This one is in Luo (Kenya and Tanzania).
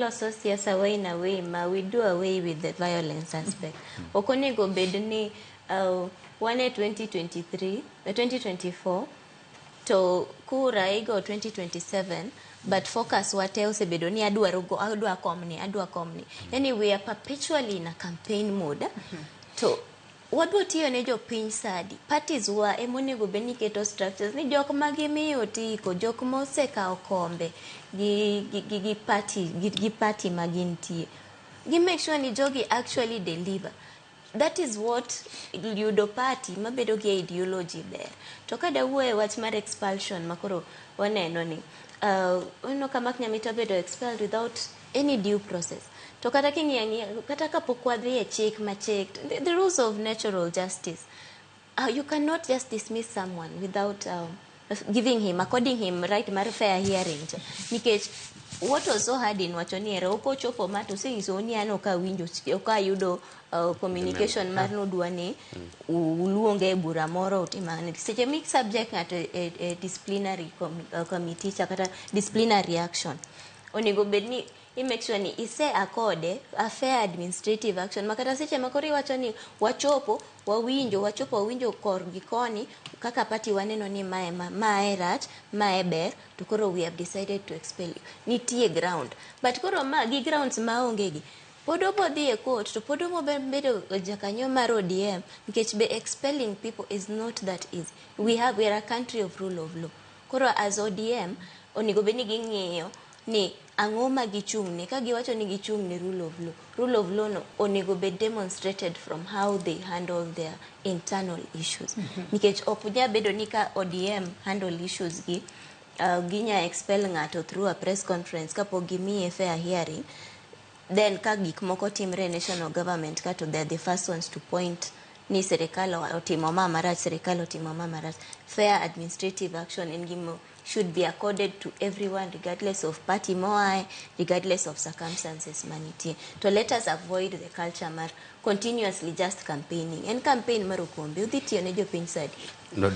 Loso siasa wa in a way ma we do away with the violence aspect. Ok onego bed ni wan e 2023, 2024 to kura igo 2027, but focus wate osebedo ni adwaro go, adwa komni, adwa komni. Yani we are perpetually in a campaign mode. To wadwa tiyo ne jopiny sadi. Parties wa emonego bed ni keto structures ni jok ma gimiyo otiko, jok mosekawo kombe gi party gi party ma gintie. Gi make sure ni jogi actually deliver. That is what yudo party mabedo gi ideology ber. To kada wuoyo e wach mar expulsion makoro waneno ni waneno ka Mark Nyamita obedo expelled without any due process. To kata king'iyo ang'iya, kata kapok wadhi e chik machik, the rules of natural justice, you cannot just dismiss someone without giving him, according him right mar fair hearing. Nikech what was so hard in wacho ni ere ok ochopo ma to osenyisou ni an ok awinjo, ok ayudo communication mar nudwa ni uluonge e bura moro utim ang'o. Seche mi subject ng'ato e disciplinary committee cha kata disciplinary action, onego bed ni i make sure ni ise akode a fair administrative action ma kata seche ma koro iwacho ni wachopo wawinjo, wachopo wawinjo kor gi koni kaka party waneno ni mae mae rach, mae ber, to koro we have decided to expel you. Nitie ground, but koro ma gi grounds maonge gi pod obo dhi e court to pod obo bedo jakanyo mar ODM, nikech be expelling people is not that easy. We are a country of rule of law. Koro as ODM onego bed ni ging'iyo ni ang'o ma gichung' ne. Ka giwacho ni gichung' ne rule of law, rule of law no onego bed demonstrated from how they handle their internal issues, nikech ok nyal bedo ni ka ODM handle issues gi, ginya expel ng'ato through a press conference kapok gimiye fair hearing. Then ka gik moko timre e national government ka, to they are the first ones to point ni sirikal otimo ma marach, sirikal otimo ma marach. Fair administrative action en gima should be accorded to everyone regardless of party moae, regardless of circumstances manitie. To let us avoid the culture mar continuously just campaigning. En campaign mar okombe, udhi tiyo ne jopiny sadi. No.